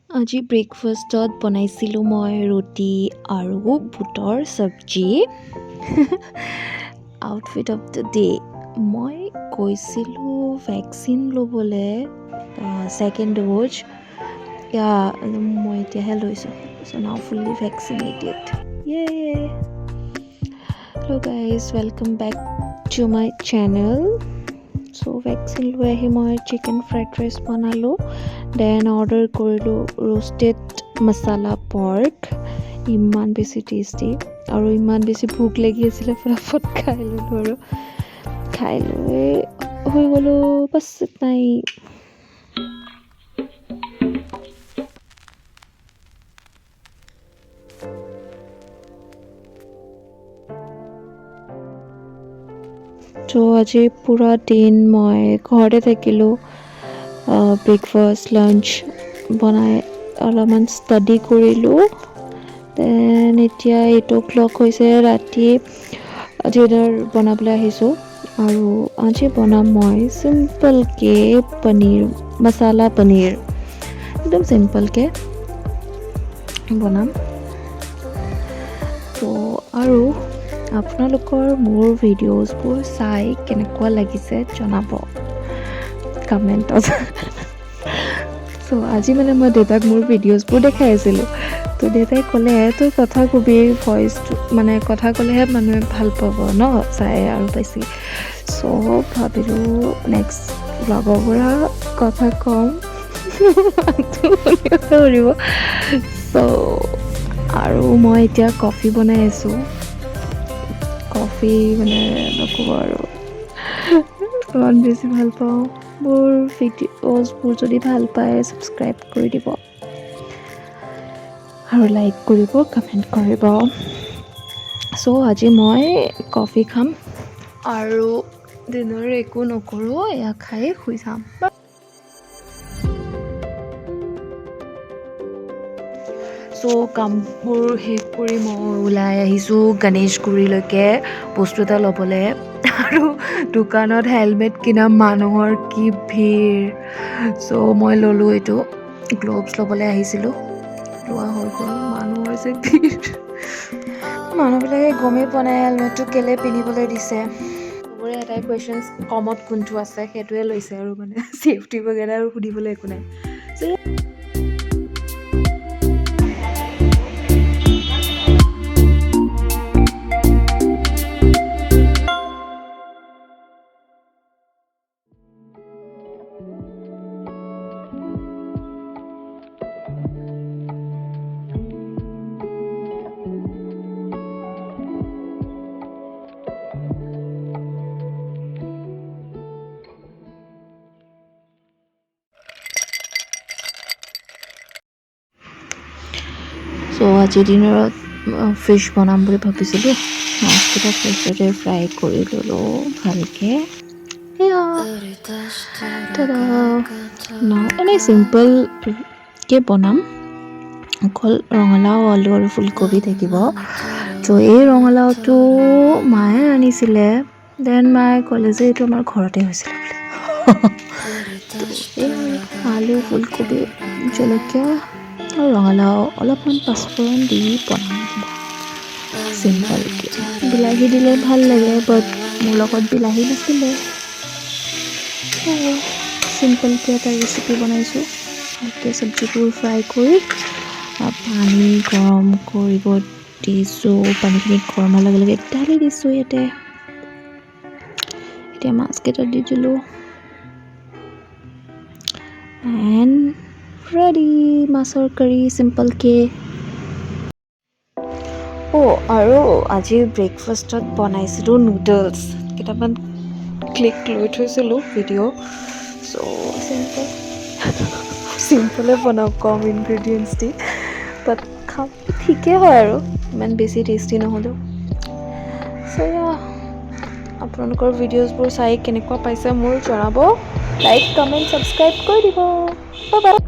আজি ব্ৰেকফাষ্টত বনাইছিলোঁ মই ৰুটি আৰু বুটৰ চব্জি। Outfit of the day. মই গৈছিলোঁ ভেকচিন ল'বলৈ, ছেকেণ্ড ড'জ। ইয়া, মই এতিয়াহে লৈছোঁ। So now fully vaccinated, yay! Hello guys, welcome back to my channel. So vaccine লৈ আহি মই চিকেন ফ্ৰাইড ৰাইচ বনালোঁ, then order কৰিলোঁ ৰোষ্টেড মছালা পৰ্ক। ইমান বেছি টেষ্টি আৰু ইমান বেছি ভোক লাগি আছিলে, ফটাফট খাই ল'লোঁ আৰু খাই লৈ শুই গ'লোঁ। बस নাই। ত' আজি পূৰা দিন মই ঘৰতে থাকিলোঁ। ব্ৰেকফাষ্ট, লাঞ্চ বনাই অলপমান ষ্টাডি কৰিলোঁ। Then এতিয়া 8 অ' ক্লক হৈছে, ৰাতি ডিনাৰ বনাবলৈ আহিছোঁ আৰু আজি বনাম মই চিম্পলকৈ পনীৰ মছালা। পনীৰ একদম চিম্পলকৈ বনাম। ত' আৰু আপোনালোকৰ মোৰ ভিডিঅ'জবোৰ চাই কেনেকুৱা লাগিছে জনাব কমেণ্টত। চ' আজি মানে মই দেউতাক মোৰ ভিডিঅ'জবোৰ দেখাই আছিলোঁ, তো দেউতাই ক'লে, "তই কথা কবি, ভইচটো মানে কথা ক'লেহে মানুহে ভাল পাব ন চাই আৰু বেছি।" চ' ভাবিলোঁ নেক্সট ব্লগৰ পৰা কথা ক'ম, শুনিব। চ' আৰু মই এতিয়া কফি বনাই আছোঁ। কফি মানে নক'ব আৰু, ইমান বেছি ভাল পাওঁ। মোৰ ভিডিঅ'জবোৰ যদি ভাল পায়, ছাবস্ক্ৰাইব কৰি দিব আৰু লাইক কৰিব, কমেণ্ট কৰিব। চ' আজি মই কফি খাম আৰু ডিনাৰ একো নকৰোঁ, এয়া খাই শুই যাম। চ' কামবোৰ শেষ কৰি মই ওলাই আহিছোঁ গণেশগুৰিলৈকে বস্তু এটা ল'বলৈ আৰু দোকানত হেলমেট কিনা মানুহৰ কি ভিৰ! চ' মই ল'লোঁ এইটো, গ্ল'ভছ ল'বলৈ আহিছিলোঁ, লোৱা হৈ গ'ল। মানুহৰ যে ভিৰ! মানুহবিলাকে গমেই পোৱা নাই হেলমেটটো কেলৈ পিন্ধিবলৈ দিছে। চবৰে এটাই কুৱেশ্যনছ, কমত কোনটো আছে, সেইটোৱে লৈছে আৰু মানে ছেফটি বগেৰা আৰু সুধিবলৈ একো নাই। চ' আজিৰ দিনত ফিছ বনাম বুলি ভাবিছিলোঁ। মাছকেইটা ফাৰ্ষ্টতে ফ্ৰাই কৰি ল'লোঁ ভালকৈ। সেয়া ন, এনেই চিম্পলকৈ বনাম, অকল ৰঙালাও, আলু আৰু ফুলকবি থাকিব। ত' এই ৰঙালাওটো মায়ে আনিছিলে, then মায়ে ক'লে যে এইটো আমাৰ ঘৰতে হৈছিলে বোলে। এই আলু, ফুলকবি, জলকীয়া আৰু ৰঙালাও অলপমান পাঁচফোৰণ দি বনাম চিম্পলকৈ। বিলাহী দিলে ভাল লাগে, বাট মোৰ লগত বিলাহী নাছিলে। চিম্পলকৈ এটা ৰেচিপি বনাইছোঁ। ভালকৈ চব্জিবোৰ ফ্ৰাই কৰি পানী গৰম কৰিব দিছোঁ। পানীখিনি গৰম হোৱাৰ লগে লগে ঢালি দিছোঁ ইয়াতে। এতিয়া মাছকেইটা দি দিলোঁ এণ্ড ৰেডি মাছৰ কাৰী চিম্পলকৈ। অ', আৰু আজি ব্ৰেকফাষ্টত বনাইছিলোঁ নুডলছ। কেইটামান ক্লিপ লৈ থৈছিলোঁ ভিডিঅ'। চ' চিম্পল চিম্পলে বনাওঁ, কম ইনগ্ৰেডিয়েণ্টছ দি, বাট খাব ঠিকেই হয় আৰু ইমান বেছি টেষ্টি নহ'লেও। চ' ইয়া, আপোনালোকৰ ভিডিঅ'জবোৰ চাই কেনেকুৱা পাইছে মোৰ জনাব। লাইক, কমেণ্ট, ছাবস্ক্ৰাইব কৰি দিব। Bye bye.